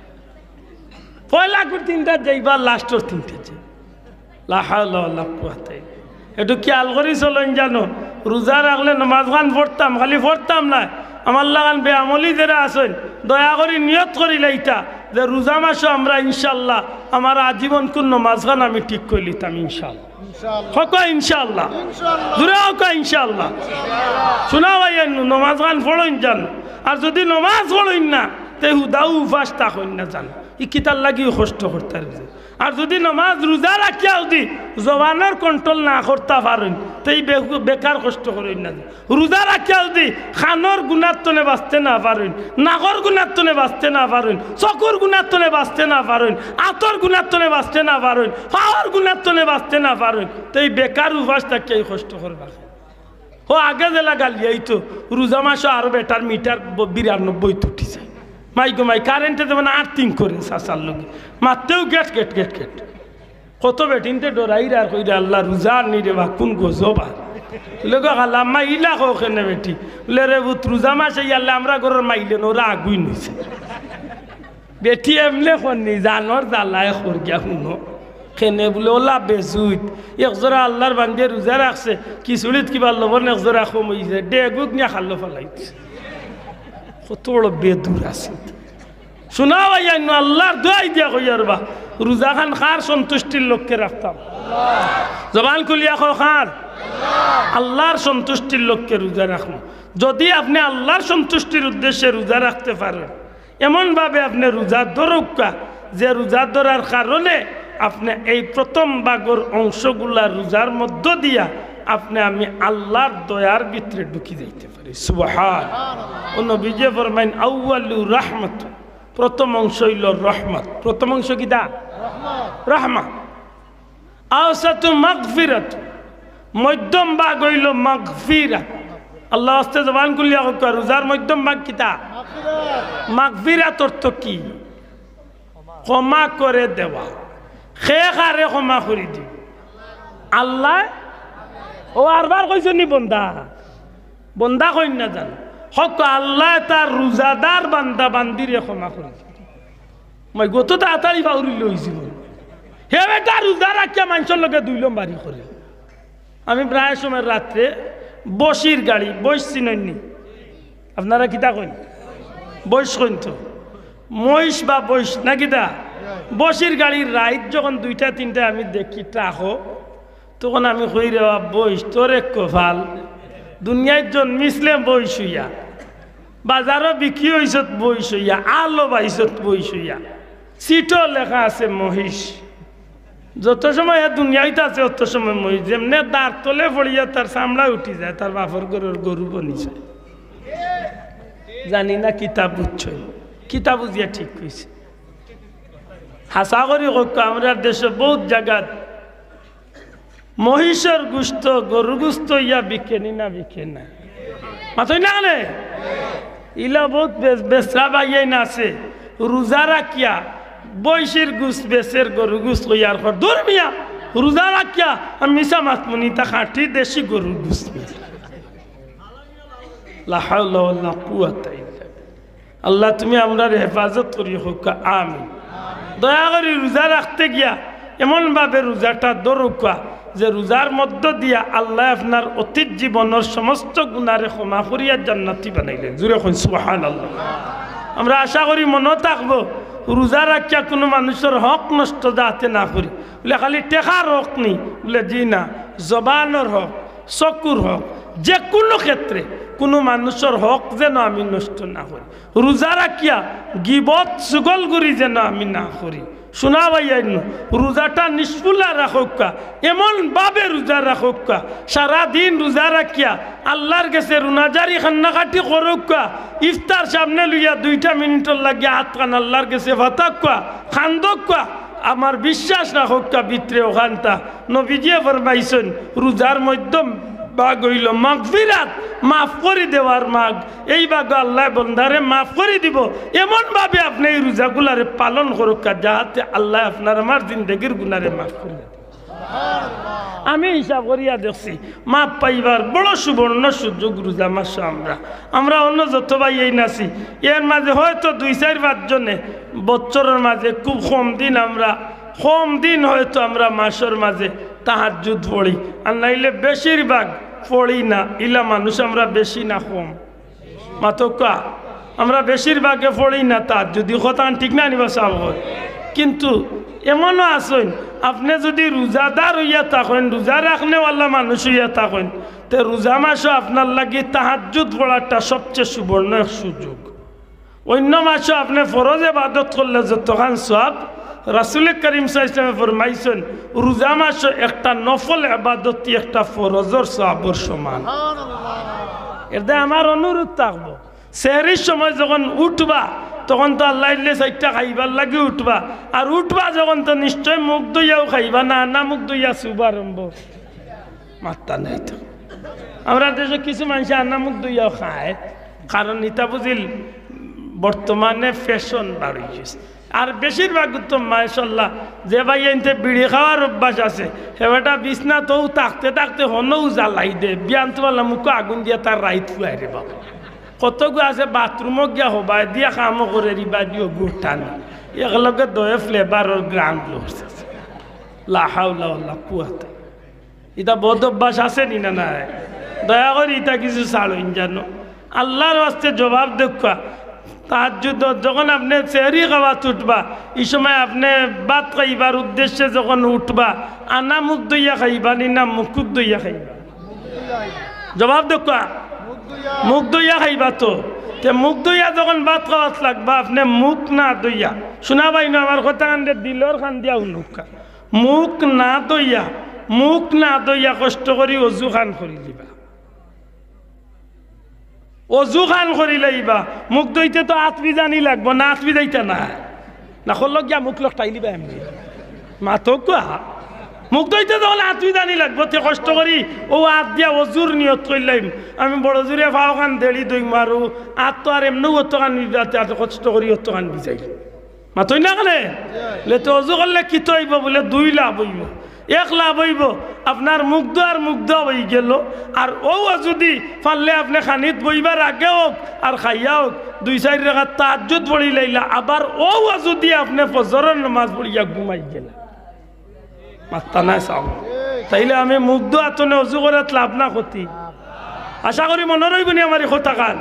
পয়লাকুর তিনটাত যাইবা, লাস্টর তিনটাত যাইবা। লা হাওলা ওয়ালা কুওয়াতা ইল্লা বিল্লাহ। একটু খেয়াল করি চলইন জানো, রোজা রাখলে নমাজ খান পড়তাম, খালি পড়তাম না, আমার লাখান বেআমলি যেরা আছইন, দয়া করি নিয়ত করি লাইতা যে রোজা মাসো আমরা ইনশাআল্লাহ আমার আজীবন কুন নমাজ খান আমি ঠিক করি লিতাম ইনশাআল্লাহ। ইনশাআল্লাহ। কউক্কা ইনশাআল্লাহ। ইনশাআল্লাহ। জোরে কউক্কা ইনশাআল্লাহ। ইনশাআল্লাহ। হুনো ভাইয়াইন, নমাজ খান পড়ইন জানো। আর যদি নমাজ পড়ইন না, তে হুদাউ উপাস থাকইন না জানো। ই কিতার লাগি কষ্ট করতা রোজা। আর যদি নমাজ রোজা রাখিয়া যদি জবানর control না করতা পারইন, তে ই বে-, বেকার কষ্ট করইন না জানো। রোজা রাখিয়া যদি কানর গুনার তনে বাচতে না পারইন, নাকর গুনার তনে বাচতে না পারইন, চকুর গুনার তনে বাচতে না পারইন, আতর গুনার তনে বাচতে না পারইন, পাওর গুনার তনে বাচতে না পারইন, তে ই বেকার উপাস থাকিয়া ই কষ্ট করবা। ও আগে যেলা গালিয়াইতো, রোজা মাসো আরো বেটার মিটার ব-, বিরানব্বইত উঠি যায়। মাই গো মাই, কারেন্টে যেমন আর্থিং করে চাচার লগে, মাততেউ গেট গেট গেট গেট। কত বেটিন্তে ডরাইরা আর কইরা, "আল্লাহ, রোজা আরনি রে বা, কুন গজব আর।" বুলে, "গো খালা আম্মা, ইলা কও কেনে বেটি?" বুলে, "রে পুত, রোজা মাস আইয়ারলে আমরা ঘরর মাইলেন ওরা আগুইন অইছে।" বেটি এমনে কর নি, জানর জ্বালায় কর গিয়া হুনো। কেনে বুলে, "ওলা বেজুইত, একজরা আল্লার বান্দিয়ে রোজা রাখছে, খিচুড়িত কিবা লবণ একজরা কম অইছে, ডেগুক নিয়া খালো ফালাই দিছে।" কত বড় বেদুর আছে। হুনো ভাইয়াইন, আল্লার দোয়াই দিয়া কইয়ার বা, রোজা খান কার সন্তুষ্টির লক্ষ্যে রাখতাম? জবান খুলিয়া কও, কার? আল্লার সন্তুষ্টির লক্ষ্যে রোজা রাখমু। যদি আপনে আল্লার সন্তুষ্টির উদ্দেশ্যে রোজা রাখতে পারেন, এমনভাবে আপনে রোজা ধরউক্কা যে রোজা ধরার কারণে আপনে এই প্রথম ভাগর অংশগুলা রোজার মধ্য দিয়া আপনে আমি আল্লার দয়ার ভিতরে ঢুকি যাইতে পারি। সুবহান। ও নবীজি ফরমাইন, "আউয়ালু রাহমাত", প্রথম অংশ অইলো রহমত। প্রথম অংশ কিতা? রহমত। আওসাতু মাগফিরাত, মধ্যম ভাগ অইলো মাগফিরাত। আল্লার ওয়াস্তে জবান খুলিয়া কউক্কা, রোজার মধ্যম ভাগ কিতা? মাগফিরাত। মাগফিরাত অর্থ কি? ক্ষমা করে দেওয়া। কে কারে ক্ষমা করি দিবো? আল্লায়। ও আরবার কইছইন নি বন্দা? বন্দা কইন না জানো? কউক্কা, আল্লায় তার রোজাদার বান্দা বান্দিরে ক্ষমা করি দিবো। মাই গো, তো তাড়াতাড়ি বাউরি লইছি। হে বেটা রোজা রাখিয়া মানষর লগে দুই লম্বারি করে। আমি প্রায় সময় রাত্রে বসির গাড়ি, বইস চিনইন নি? আপনারা কিতা কইন? বইস কইন তো। মহিষ বা বইস না কিতা? বসির গাড়ির রাইত যখন দুইটা তিনটায় আমি দেখি ট্রাকো, তখন আমি কই, "রে বাপ, বইস, তোর এক কপাল। দুনিয়াত জন্মিছলে বইস অইয়া, বাজারো বিক্রি অইছত বইস অইয়া, আলো বাইছত বইস অইয়া, সিটো লেখা আছে মহিষ।" যত সময় হে দুনিয়াত আছে, অত সময় মহিষ। যেমনে দাঁত তলে পড়িয়া তার চামড়া উঠি যায়, তার বাপর ঘরর গরু বনি যায়। জানি না কিতা বুঝছইন, কিতা বুঝিয়া ঠিক কইছি। হাছা করি কউক্কা, আমরার দেশো বউত জাগাত মহিষর গুস্ত, গরুর গুস্ত ইয়া বিকেনি না বিকে না? মাতইন না কেনে? ইলা বউত বেচ-, বেচরা ভাইয়াইন আছে, রোজা রাখিয়া বইসির গুস্ত বেচের, গরুর গুস্ত কইয়ার কর, "দূর মিয়া, রোজা রাখিয়া আমি মিছা মাতমুনি, তা খাঁটি দেশি গরুর গুস্ত মিয়া।" লা হাওলা ওয়ালা কুওয়াতা ইল্লা বিল্লাহ। আল্লাহ, তুমি আমরারে হেফাজত করি কউক্কা, আমিন। দয়া করি রোজা রাখতে গিয়া এমনভাবে রোজাটা ধরউক্কা যে রোজার মধ্য দিয়া আল্লায় আপনার অতীত জীবনর সমস্ত গুনারে ক্ষমা করিয়া জান্নাতি বানাইলেন। জুরে কইন সুবহানাল্লাহ। আমরা আশা করি মনো থাকবো, রোজা রাখিয়া কুনু মানুষর হক নষ্ট যাতে না করি। বুলে, "খালি টেকার হক নি?" বুলে, "জি না, জবানর হক, চকুর হক, যে কুনু ক্ষেত্রে কুনু মানুষর হক যেন আমি নষ্ট না করি।" রোজা রাখিয়া গিবত, চুগলখুরি যেন আমি না করি। শুনা ভাইয়াইন, রোজাটা নিষ্ফুলা রাখউক্কা, এমনভাবে রোজা রাখউক্কা, সারা দিন রোজা রাখিয়া আল্লার গেছে রুনাজারি কান্নাকাটি করউক্কা, ইফতার সামনে লইয়া দুইটা মিনিটর লাগি আতখান আল্লার গেছে ফাতাউক্কা, কান্দউক্কা, আমার বিশ্বাস রাখউক্কা ভিতরে অখানতা। নবীজিয়ে ফরমাইছইন, রোজার মধ্যম ভাগ অইলো মাগফিরাত, মাফ করি দেওয়ার মাগ। এই ভাগো আল্লায় বন্দারে মাফ করি দিবো। এমনভাবে আপনে এই রোজাগুলারে পালন করউক্কা, যাহাতে আল্লায় আপনার আমার জিন্দেগির গুনারে মাফ করি দেইন। আমি হিসাব করিয়া দেখছি, মাফ পাইবার বড় সুবর্ণ সুযোগ রোজা মাসো আমরা। আমরা অন্য যত ভাইয়াইন আছি, এর মাঝে হয়তো দুই চাইর পাঁচ জনে বছরর মাঝে খুব কম দিন আমরা, কম দিন হয়তো আমরা মাসর মাঝে তাহাজ্জুদ পড়ি, আর নাইলে বেশিরভাগ পড়ি না। ইলা মানুষ আমরা বেশি না কম? মাতউক্কা, আমরা বেশিরভাগে পড়ি না তাহাজ্জুদ। ই কথাখান ঠিক না নি বা সাব অকল? কিন্তু এমনও আছইন, আপনে যুদি রোজাদার অইয়া থাকইন, রোজা রাখনেওয়ালা মানুষ অইয়া থাকইন, তে রোজা মাসো আপনার লাগি তাহাজ্জুদ পড়াটা সবচেয়ে সুবর্ণ এক সুযোগ। অইন্য মাসো আপনে ফরজ এবাদত করলে যতখান সওয়াব, রাসুলে করিম সাল্লাল্লাহু আলাইহি ওয়াসাল্লামে ফরমাইছইন, রোজা মাসো একটা নফল এবাদত ই একটা ফরজর সওয়াবর সমান। এরদায় আমার অনুরোধ থাকবো, সেহরির সময় যখন উঠবা, তখন তো আল্লায় দিলে চাইরটা খাইবার লাগি উঠবা, আর উঠবা যখন তো নিশ্চয় মুখ ধুইয়াউ খাইবা, না, না মুখ ধুইয়া শুভ আরম্ভ। মাত্তা নাই তো। আমরার দেশো কিছু মানষে আনা মুখ ধুইয়াউ খায়, কারণ ইতা বুঝিল বর্তমানে fashion বার অইগেছে। আর বেশিরভাগ তো মাশাআল্লাহ, যে ভাইয়াইন্তে বিড়ি খাওয়ার অভ্যাস আছে, হে বেটা বিছনাত থাকতে থাকতে হনউ জ্বালাই দে, বিয়ান্ত বালা মুখো আগুন দিয়া তার রাইত ফুয়ায় রে বাবা। কতগু আছে বাথরুমো গিয়া হবায় দিয়া কামও করে রিবা দিও গুটানি, একলগে দয়ে flavour-র গ্রান্ড লড়ছে। লা হাওলা ওয়ালা কুওয়াতা। ইতা বদ অভ্যাস আছে নি না নাই? দয়া করি ইতা কিছু ছাড়ইন জানো। আল্লার ওয়াস্তে জবাব দেউক্কা। তাহাজ্জুদ যখন আপনে সেহরি খাওয়াত উঠবা, ই সময় আপনে ভাত খাইবার উদ্দেশ্যে যখন উঠবা, আনা মুখ ধুইয়া খাইবা নি না মুখ ধুইয়া খাইবা? জবাব দেউক্কা। মুখ ধুইয়া খাইবা তো। তে মুখ ধুইয়া যখন ভাত খাওয়াত লাগবা, আপনে মুখ না ধুইয়া, শুনা ভাই না, আমার কথাখান দিলর কান দিয়া হুনুক্কা। মুখ না ধইয়া, মুখ না ধইয়া কষ্ট করি অজু খান করি লিবা। অজু খান করি লাইবা। মুখ ধইতে তো আত ভিজানি লাগবো, না আত ভিজাইতা না? না করলো গিয়া মুখ লকটাই লিবা এমনে। মাতউক্কা। মুখ ধইতে যখন আত ভিজানি লাগবো, তে কষ্ট করি অউ আত দিয়া অজুর নিয়ত করিলাইম। আমি বড় জুরে পাও খান দেড়ি ধইমু আর আত তো আর এমনেউ অতখান ভিজাতে, আত কষ্ট করি অতখান ভিজাইলাম। মাতইন না কেনে? লে তো অজু করলে কিতা অইবো? বুলে দুই লাভ অইবো। এক লাভ অইবো, আপনার মুখ ধোয়ার মুখ ধোয়া অইগেলো। আর অউ অজুদি পারলে আপনে খানিত বইবার আগে অউক আর খাইয়া অউক, দুই চাইর রাকাত তাহাজ্জুদ পড়ি লাইলা, আবার অউ অজুদি আপনে ফজরর নমাজ পড়িয়া ঘুমাই গেলা। মাত্তা নাই চাও। তাইলে আমি মুখ ধোয়া তনে অজু করাত লাভ না ক্ষতি? আশা করি মনো রইবো নি আমার ই কথাখান।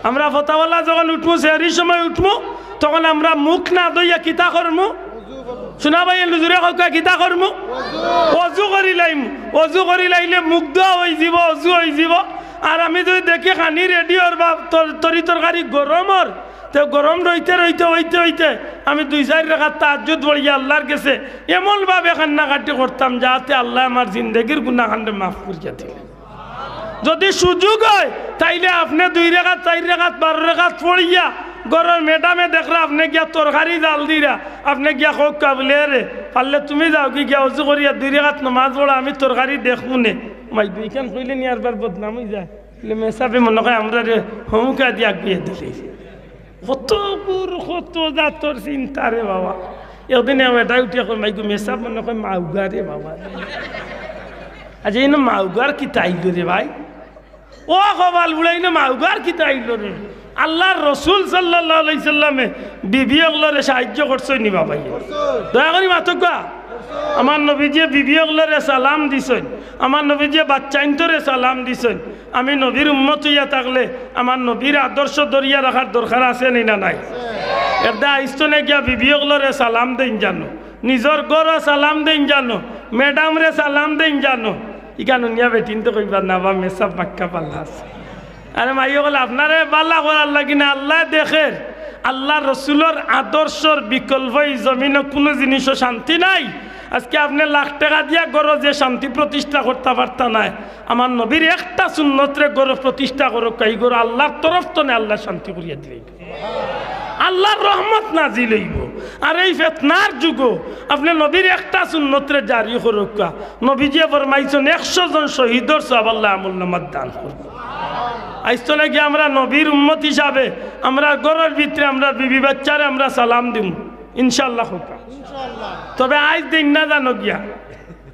আমরা ফতাওয়ালা যখন উঠমু, সেহরির সময় উঠমু, তখন আমরা মুখ না ধইয়া কিতা করমু? শোনা ভাই, এনু জুরে কউক্কা, কিতা করমু? অজু করি লাইমু। অজু করি লাইলে মুখ ধোয়া অইযিবো, অজু অইযিবো। আর আমি যুদি দেখি খানি রেডি অর বা তর-, তরি তরকারি গরম অর, তে গরম রইতে রইতে, অইতে অইতে আমি দুই চাইর রেকাত তাহাজ্জুদ পড়িয়া আল্লার গেছে এমন ভাবে কান্নাকাটি করতাম, যাতে আল্লায় আমার জিন্দেগির গুনাখানরে মাফ করিয়া দিলে। যুদি সুযোগ অয়, তাইলে আপনে দুই রেকাত, চাইর রেকাত, বারো রেকাত পড়িয়া ঘরর ম্যাডামে দেখরা, আপনে গিয়া তরকারি জাল দিরা, আপনে গিয়া কউক্কা বুলে, "এরে, পারলে তুমি যাওগি গিয়া অজু করিয়া দুই রেকাত নমাজ পড়ো, আমি তরকারি দেখমু নে।" মাইগো, ইখান কইলে নি আরবার বদনাম অইযায়। বুলে, "মেসাবে মনে কয় আমরারে হমুকা দিয়া আগুয়ে দিলে।" কত গুর, কত জাতর চিন্তা রে বাবা। একদিন এটায় উঠিয়া কয়, "মাইগো, মেসাব মনে কয় মাউগা রে বাবা।" আজ ইনো মাউগার কিতা আইলো রে ভাই? ও কপাল পুড়া, ইনো মাউগার কিতা আইলো রে? আল্লার রসুল সাল্লাল্লাহু আলাইহি সাল্লামে বিবি অকলরে সাহায্য করছইন নি বাবা? দয়া করি মাতউক্কা। আমার নবীজিয়ে বিবি অকলরে সালাম দিছইন, আমার নবীজিয়ে বাচ্চাইন্তরে সালাম দিছইন। আমি নবীর উম্মত অইয়া থাকলে আমার নবীর আদর্শ ধরিয়া রাখার দরকার আছে নি না নাই? এরদায় আইজ থনে গিয়া বিবি অকলরে সালাম দেইন জানো, নিজর ঘরো সালাম দেইন জানো, ম্যাডামরে সালাম দেইন জানো। ইখান হুনিয়া বেটিন্তে কইবা, "না বা মেসাব পাক্কা পাল্লা আছে।" আরে মাই অকল, আপনারে বালা করার লাগি না, আল্লায় দেখের। আল্লার রসুলর আদর্শর বিকল্প ই জমিনো কুনু জিনিসও শান্তি নাই। আজকে আপনে লাখ টেকা দিয়া ঘরো যে শান্তি প্রতিষ্ঠা করতা পারতা নায়, আমার নবীর একটা সুন্নতরে ঘরো প্রতিষ্ঠা করউক্কা, ই ঘরো আল্লার তরফ থনে আল্লায় শান্তি করিয়া দিবা, আল্লার রহমত নাজিল অইবো। আর এই ফেতনার যুগো আপনে নবীর একটা সুন্নতরে জারি করউক্কা। নবীজিয়ে ফরমাইছইন, "একশো জন শহীদর সওয়াব আল্লায় আমলনামাত দান করবো।" আইজ থনে গিয়া আমরা নবীর উম্মত হিসাবে আমরা ঘরর ভিতরে আমরা বিবি বাচ্চারে আমরা সালাম দিমু, ইনশাআল্লাহ কউক্কা। তবে আইজ দেইন না জানো গিয়া,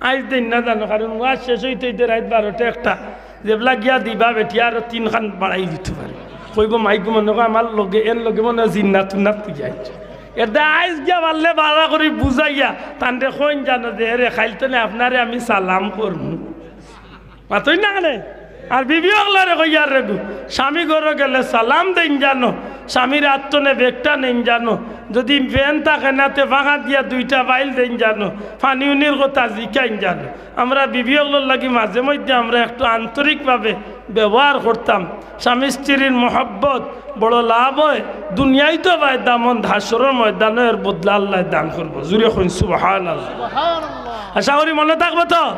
আইজ দেইন না জানো, কারণ ওয়াজ শেষ অইতে অইতে রাইত বারোটা একটা, যেবলা গিয়া দিবা বেটি আরো তিনখান বাড়াই দিতো পারে। কইবো, "মাইগো মনে কয় আমার লগে, এন লগে মনে কয় জিন্নাত উন্নাত গিয়া আইছে।" এরদায় আইজ গিয়া পারলে বালা করি বুঝাইয়া তানরে কইন জানো যে, "এরে, কাইল থনে আপনারে আমি সালাম করমু।" মাতইন না কেনে? আর বিবি অকলরে কইয়ার রেগু, স্বামী ঘরো গেলে সালাম দেইন জানো, স্বামীর আত থনে ব্যাগটা নেইন জানো, যুদি প্যান্ট থাকে না তে ফাঁকা দিয়া দুইটা বাইল দেইন জানো, পানি উনির কথা জিকাইন জানো। আমরা বিবি অকলর লাগি মাঝে মধ্যে আমরা একটু আন্তরিকভাবে ব্যবহার করতাম। স্বামী স্ত্রীর মহব্বত বড় লাভ অয়, দুনিয়াইত পায় দামন, হাশরর ময়দানো এর বদলা আল্লায় দান করবো। জুরে কইন সুবহানাল্লাহ। আশা করি মনো থাকবো তো?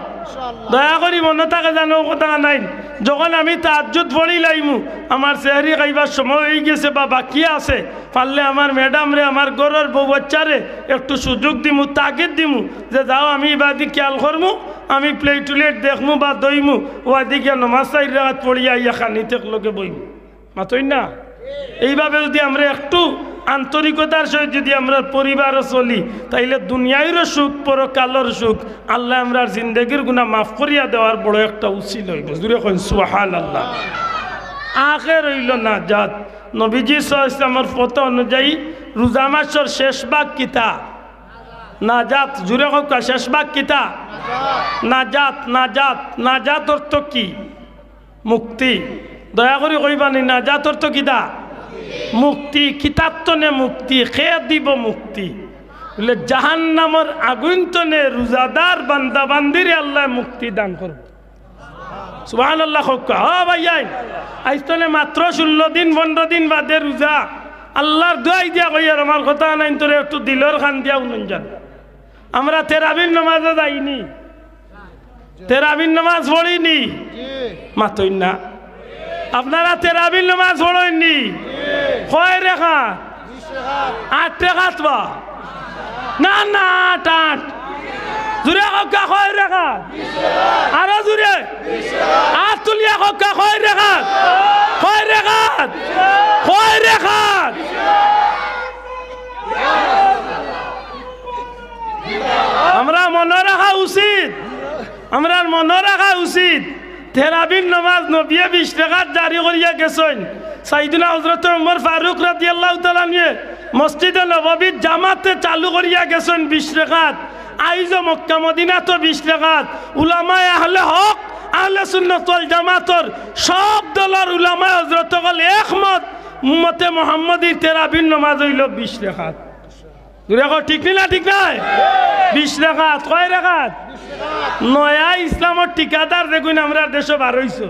দয়া করি মনো থাকে জানো, কথা নাই। যখন আমি তাহাজ্জুদ পড়ি লাইমু, আমার সেহরি খাইবার সময় অইগেছে বা বাকি আছে, পারলে আমার ম্যাডামরে, আমার ঘরর বউ বাচ্চারে একটু সুযোগ দিমু, তাগিদ দিমু যে, "যাও, আমি ইবাদি খেয়াল করমু, আমি প্লেট উলেট দেখমু বা ধইমু, ওয়াদি গিয়া নমাজ চাইর রাকাত পড়িয়া আইয়া খানিত একলগে বইমু।" মাতইন না? এইভাবে যুদি আমরা একটু আন্তরিকতার সহিত যুদি আমরা পরিবারও চলি, তাইলে দুনিয়াইরও সুখ, পরকালর সুখ, আল্লায় আমরার জিন্দেগির গুনা মাফ করিয়া দেওয়ার বড় একটা উসিলা অইবো। জুরে কইন সুবহানাল্লাহ। আখের অইলো নাজাত। নবীজি সাল্লাল্লাহু আলাইহি ওয়াসাল্লামর ফতোয়া অনুযায়ী রোজা মাসর শেষ ভাগ কিতা? নাজাত। জুরে কউক্কা, শেষ ভাগ কিতা? নাজাত, নাজাত, নাজাত অর্থ কি? মুক্তি। দয়া করি কইবানি, নাজাত অর্থ কিতা? মুক্তি। কিতার তনে মুক্তি? কে দিবো মুক্তি? বুলে, জাহান্নামর আগুইন তনে রোজাদার বান্দা বান্দিরে আল্লায় মুক্তি দান করবো। সুবহানাল্লাহ কউক্কা। ও ভাইয়াইন, আইজ তনে মাত্র ষোলো দিন, পনরো দিন বাদে রোজা। আল্লার দোয়াই দিয়া কইয়ার, আমার কথা নাইন তোরে একটু দিলর কান দিয়া হুনইন জানো। আমরা তেরাবির নমাজো যাইনি, তেরাবির নমাজ পড়িনি, মাতইন না। আপনারা তেরাবির নমাজ পড়ইননি? কয় রেকাত? আট রেকাত বা? না, না, আট, আট। জুরে কউক্কা, কয় রেকাত? আরো জুরে। আত তুলিয়া কউক্কা, কয় রেকাত? কয় রেকাত? কয় রেকাত? আমরা মনো রাখা উচিত, আমরার মনো রাখা উচিত, তেরাবির নমাজ নবীয়ে বিশ রেকাত জারি করিয়া গেছইন। সাইয়েদুনা হযরত উমর ফারুক রাদিয়াল্লাহু তাআলা আনহুয়ে মসজিদে নববীত জামাতে চালু করিয়া গেছইন বিশ রেকাত। আইজও মক্কা মদিনাতও বিশ রেকাত। উলামায়ে আহলে হক, আহলে সুন্নাত ওয়াল জামাতর সব দলর উলামায়ে হযরত অকল একমত, উম্মতে মুহাম্মদীর তেরাবির নমাজ অইলো বিশ রেকাত। জুরে কও, ঠিক নি না ঠিক নায়? বিশ রাকাত, কয় রাকাত? নয়া ইসলামর ঠিকাদার যেগুইন আমরার দেশো বার অইছে।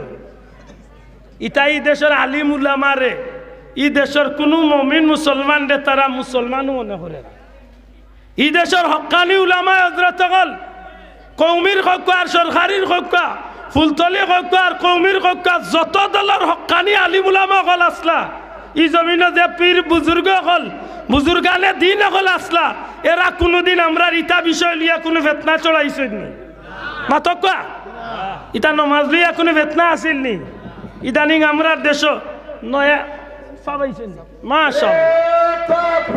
ইতা ই দেশর আলিম উলামারে, ই দেশর কুনু মমিন মুসলমানরে তারা মুসলমানও মনে করে না। ই দেশর হক্কানি উলামায়ে হজরত অকল, কওমির কউক্কা আর সরকারির কউক্কা, ফুলতলি কউক্কা আর কওমির কউক্কা, যত দলর হক্কানি আলিম উলামা অকল আছলা, ই জমিনো যে পীর বুজুর্গ অকল, বুজুর্গানে দিন অকল আছলা, এরা কুনুদিন আমরার ইতা বিষয় লইয়া কুনু ফেতনা ছড়াইছইন নি? মাতউক্কা। ইতা নমাজ লইয়া কুনু ফেতনা আছিল নি? ইদানিং আমরার দেশো নয়া সাব আইছইন নি? মাশাআল্লাহ।